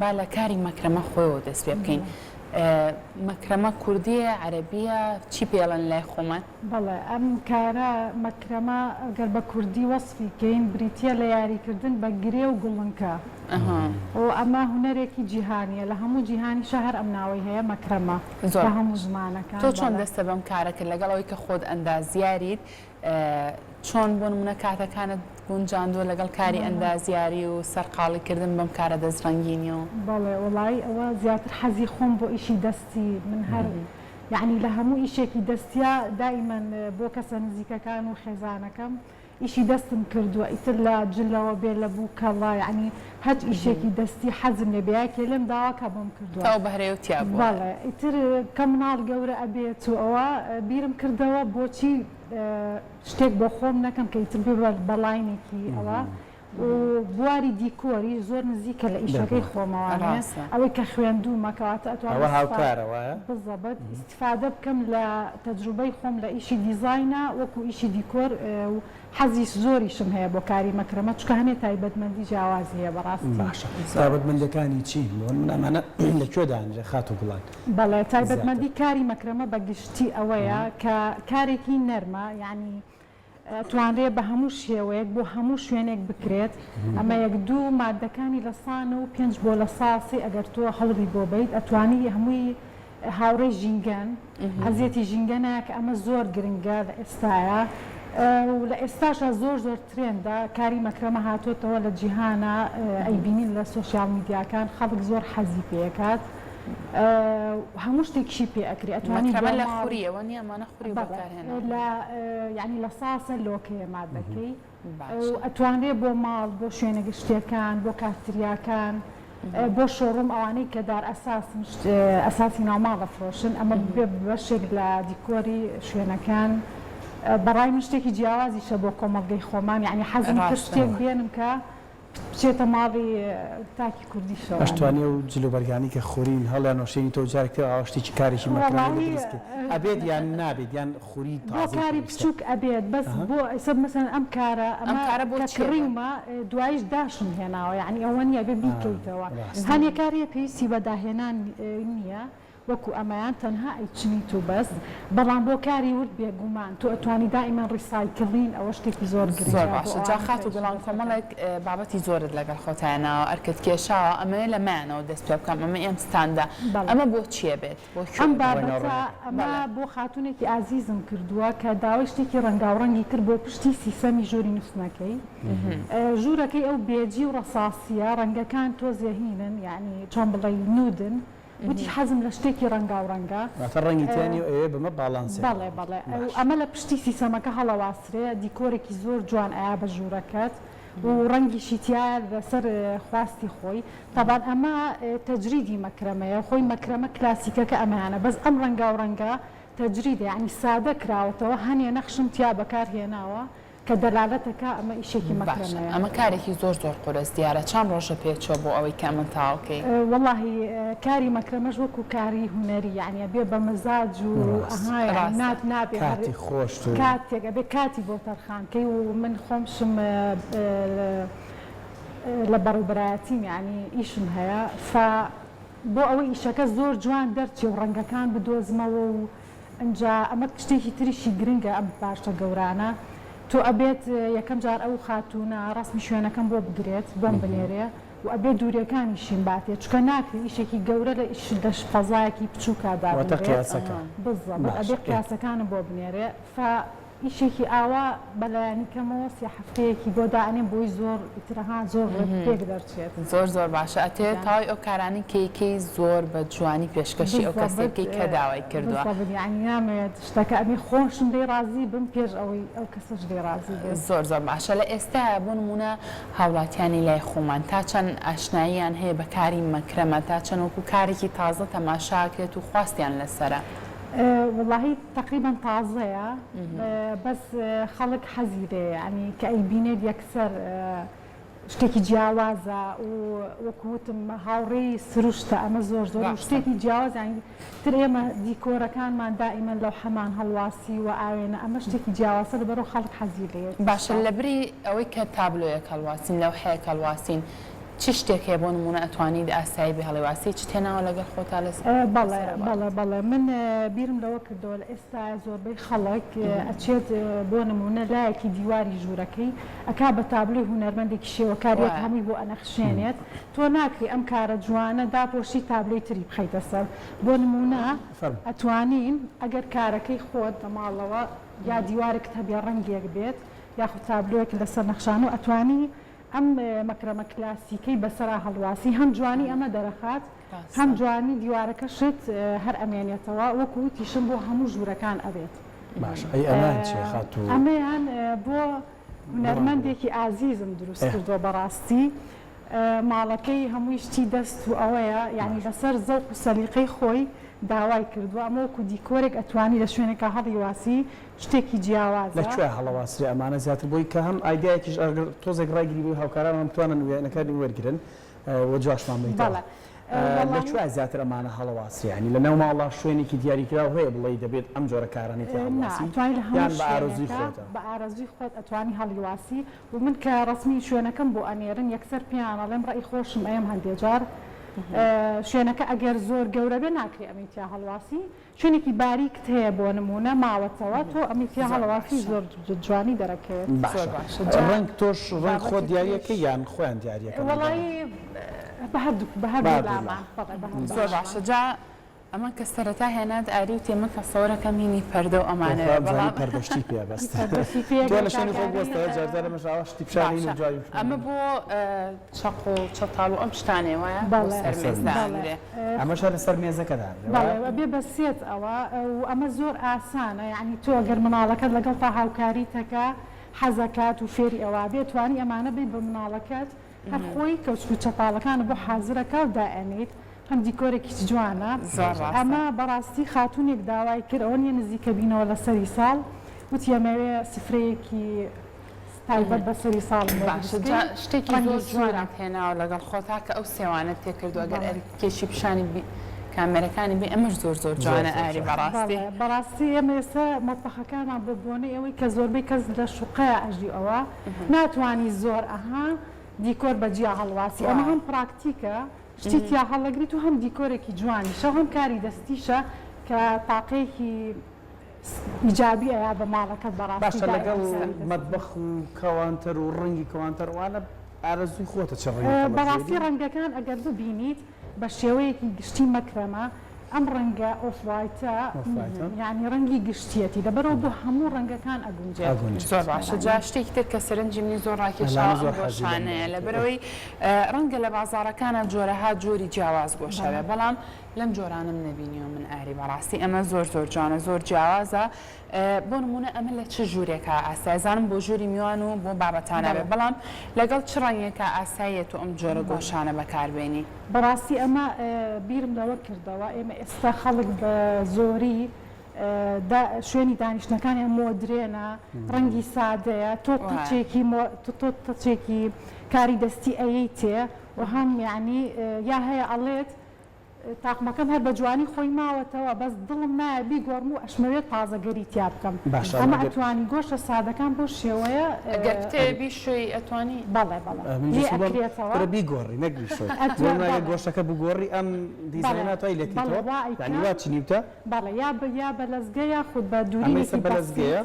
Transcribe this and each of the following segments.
با لە کاری مەکرەمە خۆیەوە دەست پێ بکەین. مەکرەمە کوردییە، عەرەبییە، چی پێ ئەڵێن لای خۆمان؟ بەڵێ ئەم کارە، مەکرەمە، گەر بە کوردی وەسفی کەین بریتییە لە یاریکردن بە گرێ و گوڵنکە و ئەمە هونەرێکی جیهانییە لە هەموو جیهانیشا هەر ئەم ناوەی هەیە مەکرەمە زۆر بە هەموو باش. زمانەکان تۆ چۆن بەڵێ. دەستت بەم کارە کرد لەگەڵ ئەوەی کە خۆت ئەندازیاریت چۆن بۆ نمونە کاتەکانت گونجاندووە لەگەڵ کاری بەڵێ. ئەندازیاری و سەرقاڵی کردن بەم کارە دەستڕەنگینیەوە؟ بەڵێ وەڵایی ئەوە زیاتر حەزی خۆم بۆ ئیشی دەستی من هەر یەعنی لە هەموو ئیشێکی دەستیا دائیمەن بۆ کەسە نزیکەکان و خێزانەکەم ئیشی دەستم کردووە ئیتر لە جلەوە بێ لە بووکەڵە یەعنی هەچ ئیشێکی دەستی حەزم لێ بێ یا کێ لێم داوا کا بۆم کردووە. تا ئەو بەهرەیەو تیا بووە. بەڵێ ئیتر کە مناڵ گەورە ئەبێت و ئەوە بیرم کردەوە بۆچی شتێک بۆ خۆم نەکەم کە ئیتر ببە بە لاینێکی ئەوە و بواری دیکۆریش زۆر نزیکە لە ئیشەکەی خۆمەوانێ ئەوەی کە خوێندوومە کەواتە ئەتوانم ئەوە هاوکارە وایە؟ بزەبت ئیستیفادە بکەم لە تەجروبەی خۆم لە ئیشی دیزاینە وەکو ئیشی دیکۆر و حەزیش زۆریشم هەیە بۆ کاری مەکرەمە چونکە هەنێ تایبەتمەندی جیاوازی هەیە بەڕاستی. باشە تایبەتمەندیەکانی چین بۆ نمونە ئەمانە لە کوێ دانرێ خاتوو گوڵان؟ بەڵێ زیاتر. تایبەتمەندی کاری مەکرەمە بە گشتی ئەوەیە کە کارێکی نەرمە یانی ئەتوانرێ بە هەموو شێوەیەک بۆ هەموو شوێنێک بکرێت ئەمە یەک دوو ماددەکانی لە سا نۆ و پێنج بۆ لە سا سێ ئەگەر تۆ هەوڵی بۆ بەیت ئەتوانی هەمووی هاوڕێی ژینگەن ئەزیەتی ژینگە نایە کە ئەمە زۆر گرنگە لە ئێستایا و لە ئێستاشا زۆر زۆر ترێندە کاری مەکرەمە هاتۆتەوە لە جیهانا ئەیبینین لە سۆشیال میدیاکان خەڵک زۆر حەزی پێکات هەموو شتێکیشی پێ ئەکرێ ئەتوانی مەکرەمە بۆ لە ماڵ خوریە وەنیە ئەمانە خوری بەڵێ بەکارهێناوە لە یانی لە ساسە لۆکەیە مادەکەی باشە. و ئەتوانرێ بۆ ماڵ بۆ شوێنە گشتیەکان بۆ کافتریاکان بۆ showroom ئەوانەی کە دار ئەساسن ئەساسی ناوماڵ ئەفرۆشن ئەمە ببێ بە بەشێک لە دیکۆری شوێنەکان بەڕای من شتێکی جیاوازیشە بۆ کۆمەڵگەی خۆمان یانی حەزم کرد ڕاستە. شتێک بێنم کە بچێتە ماڵی تاکی کوردیشەوە. ئەشتوانی ئەو جل و بەرگانەی کە خورین هەڵیانوەشێنیتەوە جارێک تر ئاوا شتێکی کارێکی مەکرەمەی لێ وەڵاهی دروست کەی ئەبێت یان نابێت یان خوری بۆ تازەی کاری پێویستە؟ بچوک ئەبێت بەس ئەها. بۆ ئیسە مەسەلەن ئەم کارە ئەم ئەمە کارە بۆ کە چیە بێت؟ کڕیومە دواییش داشم هێناوە یانی ئەوە نیە ئەبێ ئا بیکەیتەوە ڕاستە. هەنێ کار هەیە پێویستی بە داهێنان نیە وەکو ئەمەیان تەنها ئەیچنیت و بەس، بەڵام بۆ کاری ورد بێگومان تۆ ئەتوانی دائیمەن recycling ئەوە شتێکی زۆر زۆر گرنگە بۆ باشە جا ئەوانەی کە خاتوو ئیشی گوڵان دەست دەکەن. کۆمەڵێک بابەتی زۆرت لەگەڵ خۆتا هێناوە ئەرکت کێشاوە ئەمەوێ لەمەیانەوە دەست پێ بکەم ئەمە ئێم ستاندە بەڵێ. ئەمە بۆ چیە بێت بۆ کوێ ئەم بێت؟ بابەتە ڕەنگاوڕەنگەکە. ئەمە بەڵێ. بۆ خاتوونێکی ئازیزم کردووە کە داوای شتێکی ڕەنگاوڕەنگی کرد بۆ پشتی سیسەمی ژووری نووستنەکەی ژوورەکەی ئەو بێجی و ڕەساسییە ڕەنگەکان تۆزێ هینن یانی چۆن بڵێی nude ن وتی حەزم لە شتێکی ڕەنگاو ڕەنگە. واتە ڕەنگی تیا نیە و ئەیەوێ بەمە باڵانسی بەڵێ بەڵێ باش. ئەمە لە پشتی سیسەمەکە هەڵەواسرێ دیکۆرێکی زۆر جوان ئەیا بە ژوورەکەت و ڕەنگیشی تیایە لەسەر خواستی خۆی تەبان ئەمە تەجریدی مەکرەمەیە خۆی مەکرەمە کلاسیکەکە ئەمەیانە بەس ئەم ڕەنگاو ڕەنگە تەجریدە یانی سادە کراوەتەوە هەنێ نەخشم تیا بەکار هێناوە کە دەلالەتەکا ئەمە ئیشێکی باشە مەکرەمەیە. ئەمە کارێکی زۆر زۆر قورس دیارە چەند ڕۆژە پێ چوە بۆ ئەوەی کە ئەمە تەواو کەی؟ وەڵاهی کاری مەکرەمەش وەکو کاری هونەری یەعنی ئەبێ بە مەزاج و ڕاست. ئەها یەعنی ڕاستە. نات نابێ هەر کاتی خۆشت و. کاتێک ئەبێ کاتی بۆ تەرخان کەی و من خۆمشم لە بەڕێوبەرایەتیم یەعنی ئیشم هەیە فا بۆ ئەوەی ئیشەکە زۆر جوان دەرچێ و ڕەنگەکان بدۆزمەوە و ئنجا ئەمە شتێکی تریشی گرنگە ئەم پارچە گەورانە تۆ ئەبێت یەکەم جار ئەو خاتوونە ڕەسمی شوێنەکەم بۆ بگرێت بۆم بنێرێ و ئەبێت دووریەکانیشیم باتێ چونکە ناکرێ ئیشێکی گەورە لە ئیش لە فەزایەکی بچووکا واتە دابنرێت قیاسەکە بالضبط باشە ئەبێ ئێ. قیاسەکانم بۆ بنێرێ فا ئیشێکی ئاوا بە لایەنی کەمەوە سێ هەفتەیەکی بۆ دائەنێم بۆی زۆر ئیتر ها زۆر ڕێک و پێک دەرچێت. زۆر زۆر باشە ئەتەوێت تەواوی ئەو کارانەی کە یەکەی زۆر بە جوانی پێشکەشی ئەو کەسە بالضبط بکەی کە داوای کردووە. بالضبط یانی نامەوێت شتەکە ئەبێ خۆشم لێی ڕازی بم پێش ئەوەی ئەو کەسەش لێی ڕازی بێت. زۆر زۆر باشە لە ئێستایا بۆ نموونە هاوڵاتیانی لای خۆمان تا چەند ئاشناییان هەیە بە کاری مەکرەمە تا چەند وەکو کارێکی تازە تەماشا ئەکرێت و خواستیان لەسەرە؟ وەڵاهی تەقریبەن تازەیە بەس خەڵک حەزی لێیە یانی کە ئەیبینێت یەکسەر شتێکی جیاوازە و وەکو وتم هاوڕێی سروشتە ئەمە زۆر زۆر و ڕاستە. شتێکی جیاواز یانی تر ئێمە دیکۆرەکانمان دائیمەن لەوحەمان هەڵواسیوە ئاوێنە ئەمە شتێکی جیاوازە لەبەرئەوە خەڵک حەزی لێیەتی باشە سپاس. لەبری ئەوەی کە تابلۆیەک هەڵواسین لەوحەیەک هەڵواسین. چ شتێک هەیە بۆ نموونە ئەتوانیت ئاسایی بێ هەڵیواسی چت هێناوە لەگەڵ خۆتا لە بەڵێ سەرەوە؟ بەڵێ بەڵێ من بیرم لەوە کردەوە لە ئێستایا زۆربەی خەڵک ئەچێت بۆ نموونە لایەکی دیواری ژوورەکەی ئەکا بە تابلۆی هونەرمەندێکی شێوەکار یەک وایە. هەمووی بۆ ئەنەخشێنێت تۆ ناکرێ ئەم کارە جوانە داپۆشی تابلۆی تری بخەیتە سەر بۆ نموونە فەرموو. ئەتوانین ئەگەر کارەکەی خۆت لە ماڵەوە یا دیوارێکت هەبێ ڕەنگێک بێت یاخود تابلۆیەکت لەسەر نەخشانوو ئەتوانی ئەم مەکرەمە کلاسیکەی بەسەرا هەڵواسی هەم جوانی ئەمە دەرەخات هەم ڕاستە. جوانی دیوارەکەشت هەر ئەمێنێتەوە وەکو وتیشم بۆ هەموو ژوورەکان ئەبێت. باشە ئەی ئەمەیان چیە خاتوو ئەمەیان بۆ گوڵان گوڵ؟ هونەرمەندێکی ئازیزم دروست ئێ. کردووە بەڕاستی ماڵەکەی هەمووی شتی دەست و ئەوەیە یانی باشە. لەسەر زەوق و سەلیقەی خۆی داوای کردووە ئەمە وەکو دیکۆرێک ئەتوانی لە شوێنێکا هەڵیواسی شتێکی لە جیاوازە. کوێ هەڵەواسرێ ئەمانە زیاتر بۆی کە هەم ئایدیایەکیش ئەگەر تۆزێک ڕایگری بۆی هاوکارانمان بتوانن وێنەکانی وەرگرن و جواشمان بەیتەوە بەڵێ لە وەڵاهی. کوێ زیاتر ئەمانە هەڵەواسرێ یانی لە ناو ماڵا شوێنێکی دیاریکراو هەیە بڵێی دەبێت ئەم جۆرە کارانەی تیا نا هەڵواسی ئەتوانی لە هەموو یان بە ئارەزووی شوێنێکا خۆتە؟ بە ئارەزووی خۆت ئەتوانی هەڵیواسی و من کە ڕەسمی شوێنەکەم بۆ ئەنێرن یەکسەر پێیان ئەڵێم ڕەئی خۆشم ئەیەم هەندێ جار شوێنەکە ئەگەر زۆر گەورە بێ ناکرێ ئەمەی تیا هەڵواسی شوێنێکی باریکت هەیە بۆ نموونە ماوەتەوە تۆ ئەمەی تیا زۆر هەڵەواسی باشە. زۆر جوانی دەرەکەوێت. زۆر باشە باشە جا ڕەنگ تۆش ڕەنگ خۆت بابەتی دیاریەکەی تریش. یان خۆیان دیاریەکەن لەگەڵت؟ وەڵایی بە هەردوو بە بە هەردوو هەردوو لا. لامان بەڵێ بە هەردوو زۆر لاشمان. باشە جا ئەمە کە سەرەتا هێنات ئاری وتی من تەسەورەکەم هینی پەردە و بۆ ئەمانەیە خوا بزانی بەڵام پەردەشتی پێ بەست پەردەشی پێ تۆ گەر لە شوێنی کاک خۆت ئاری بوەستە جار جارە مەش ئاوا شتی پیشانین و باشە جوابی پیشان ئەمە بدەین. بۆ چەقۆ و چەتاڵ و ئەم شتانەیە وایە بۆ بەڵێ سەر بۆ سەر مێز مێز. بەڵێ دائەنرێ. ئەمەش هەر لەسەر مێزەکە دانرێ بەڵێ وایە؟ ئەبێ بە سێت ئەوە و ئەمە زۆر ئاسانە یانی تۆ گەر مناڵەکەت لەگەڵتا هاوکاریتەکا حەزەکات و فێری ئەوە بێ توانی ئەمانە بەی بە مناڵەکەت هەر خۆی کەوچک و چەتاڵەکانت بۆ حازرەکا و دائەنێیت هەم دیکۆرێکیش جوانە زۆر ڕاستە. ئەمە بەڕاستی خاتونێک داوای کرد ئەوە نیە نزیکە بینەوە لە سەری ساڵ وتی ئەمەوێ سفرەیەکی تایبەت بە سەری ساڵم بۆ باشە دروست جا کەی شتێکی ڕەنگی زۆر سوورە. جوانت هێناوە لەگەڵ خۆتا کە ئەو سێوانەت تێ کردووە گەر بەڵێ. ئەرکێکی پیشانی بی کامێرەکانی بی ئەمەش زۆر زۆر زۆر جوانە زۆر ئاری جوانە. بەڕاستی. بەڵێ بەڕاستی ئێمە ئێستا مەتبەخەکانمان بە بۆنەی ئەوەی کە زۆربەی کەس لە شوقەیا ئەژی ئەوە ناتوانی زۆر ئەها دیکۆر بە جیا هەڵواسی ئەمە وایە. هەم پراکتیکە شتی تیا هەڵەگریت و هەم دیکۆرێکی جوانیشە و هەم کاری دەستیشە کە تاقەیەکی ئیجابی ئەیا بە ماڵەکەت بەڕاستی باشە دای لەگەڵ ئەم سەری دەستی. مەتبەخ و کەوانتەر و ڕەنگی کەوانتەر ئەوانە ئارەزووی خۆتە چ ڕەنگێک بەڕاستی هەڵەبژێری؟ ڕەنگەکان ئەگەر ببینیت بە شێوەیەکی گشتی مەکرەمە ئەم ڕەنگە off white ە off white ە. یانی ڕەنگی گشتیەتی لەبەرئەوە بۆ هەموو ڕەنگەکان ئەگونجێت. ئەگونجێت. زۆر باشە جا شتێکی تر کە سەرنجی منی زۆر ڕاکێشاوە لانە ئەم زۆر حەزی لەم گۆشانەیە بابەتەیە. لەبەرئەوەی ڕەنگە لە بازاڕەکانا جۆرەها جۆری جیاواز گۆش هەبێ بەڵام لەم جۆرانەم نەبینیوە من ئاری بەڕاستی ئەمە زۆر زۆر جوانە زۆر جیاوازە بۆ نمونە ئەمە لە چ ژوورێکا ئاسایە زانم بۆ ژووری میوان و بۆ بابەتانە بێ بەڵام لەگەڵ چ ڕەنگێکا ئاساییە تۆ ئەم جۆرە گۆشانە بەکاربێنی؟ بەڕاستی ئەمە بیرم لەوە کردەوە ئێمە ئێستا خەڵک بە زۆری شوێنی دانیشتنەکانیان مۆدرێنە ڕەنگی سادەیە تۆ touch ێکی تۆ touch ێکی کاری دەستی ئەیەیتێ و هەم یانی یا هەیە ئەڵێت تاقمەکەم هەر بە جوانی خۆی ماوەتەوە بەس دڵم نایە بیگۆڕم و ئەشمەوێت تازەگەری تیا بکەم باشە ئەمە ئەگەر ئەتوانی گۆشە سادەکان بەو شێوەیە ئەگەر بتەوێ بیشۆی ئەتوانی؟ بەڵێ بەڵێ من لێ جوست بڵێم ئەکرێتەوە کورە بیگۆڕی نەک بیشۆی بۆ ئەتوان نمونە ئەگەر بەڵێ گۆشەکە بگۆڕی ئەم بەڵێ دیزاینە توای لێ بەڵێ کەیتەوە وا یانی ئەیکا وا چنیوتە بەڵێ یا بە یا بە لەزگە یاخود بە ئەمە ئێستا دوورینێکی بە بەسیت لەزگەیە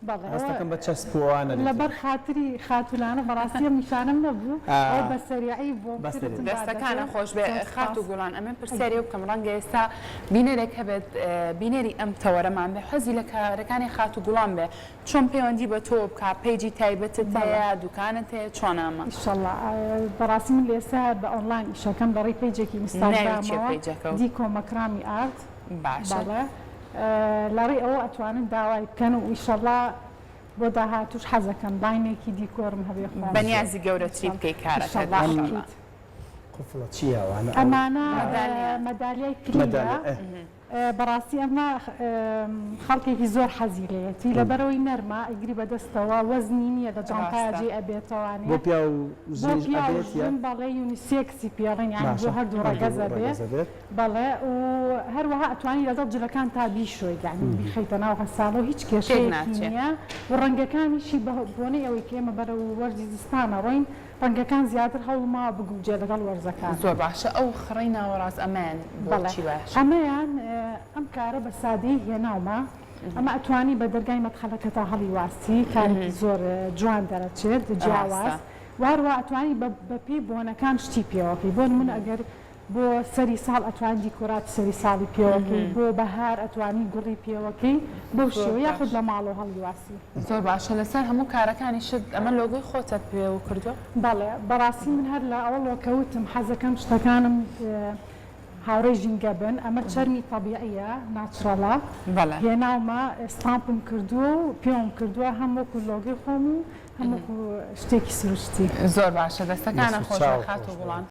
بەڵێ ئەوە هەستەکەم بە چەسپ و ئەوانە لێ لەبەر کراوە. خاتری خاتوولانە بەڕاستی ئەم نیشانەم نەبوو ئەوە بە سەریعی بۆم بە کرد سەریعی. وتم با دەستەکانە دەبێ خۆش بێ زۆر خاتوو سپاس. گوڵان ئەمن پرسیاری ئەو بکەم ڕەنگە ئێستا بینەرێک هەبێت بینەری ئەم تەوەرەمان بێ حەزی لە کارەکانی خاتوو گوڵان بێ چۆن پەیوەندی بە تۆوە بکا page ی تایبەتت بەڵێ. هەیە دوکانت هەیە چۆنە ئەمە؟ ئیشەڵا بەڕاستی من لە ئێستا بە ئۆنلاین ئیشەکەم لە ڕێی page ێکی ناوی چیە ئینستاگرامەوە page ەکەو؟ دیکۆ مەکرامی ئارت. باشە. بەڵێ لەڕێی ئەوە ئەتوانن داوای بکەن و ئیشەڵا بۆ داهاتووش حەزەکەم line ێکی دیکۆرم هەبێ خۆم. بەنیازی گەورەتری بکەی کارەکەت ئیشەڵا ئیشەڵا. ئەکید. قفڵە چیە ئەوانە ئەو ئەمانە مەدالیا. مەدالیای کلیلە. مەدالیا ئێ. بەڕاستی ئەمە خەڵکێکی زۆر حەزی لێیەتی لەبەرئەوەی نەرمە ئەیگری بەدەستەوە وەزنی نییە لە جانتایا ڕاستە. جێی ئەبێتەوانێ بۆ پیاو و بۆ ژنیش پیاو و ئەبێت یان؟ ژن بەڵێ unisex ی پێڵێن یانی بۆ باشە هەردوو هەردوو ڕەگەز ئەبێ ڕەگەز ئەبێت. بەڵێ و هەروەها ئەتوانی لەگەڵ جلەکانتا بیشۆیت یانی بیخەیتە ناو غەساڵەوە هیچ تێک کێشەیەکی ناچێ. نییە و ڕەنگەکانیشی بە بۆنەی ئەوەی کە ئێمە بەرەو وەرزی زستان ئەڕۆین ڕەنگەکان زیاتر هەوڵماوە بگونجێ لەگەڵ وەرزەکان. زۆر باشە ئەو خڕەی ناوەڕاست ئەمەیان بۆ بەڵێ چی باشە؟ ئەمەیان ئەم کارە بە سادەیی هێناومە ئەمە ئەتوانی بە دەرگای مەدخەلەکەتا هەڵیواسی کارێکی زۆر جوان دەرەچێت جیاواز ڕاستە. و هەروەها ئەتوانی بە بەپێی بۆنەکان شتی پێوەکەی بۆ نمونە ئەگەر بۆ سەری ساڵ ئەتوانی دیکۆراتی سەری ساڵی پێوەکەی بۆ بەهار ئەتوانی گوڵی پێوەکەی بەو زۆر شێوە یاخود باش. لە ماڵەوە هەڵیواسی. زۆر باشە لەسەر هەموو کارەکانیشت ئەمە لۆگۆی خۆتە پێوە کردووە؟ بەڵێ بەڕاستی من هەر لە ئەوەڵەوە کە وتم حەزەکەم شتەکانم هاوڕێی ژینگە بن ئەمە چەرمی تەبیعیە natural ە بەڵێ. هێناومە ستامپم کردووە و پێوم کردووە هەم وەکو لۆگۆی خۆم و هەم وەکو شتێکی سروشتی. زۆر باشە دەستەکانت دەست و خۆش چاو بێ خاتوو خۆش بێ. گوڵان.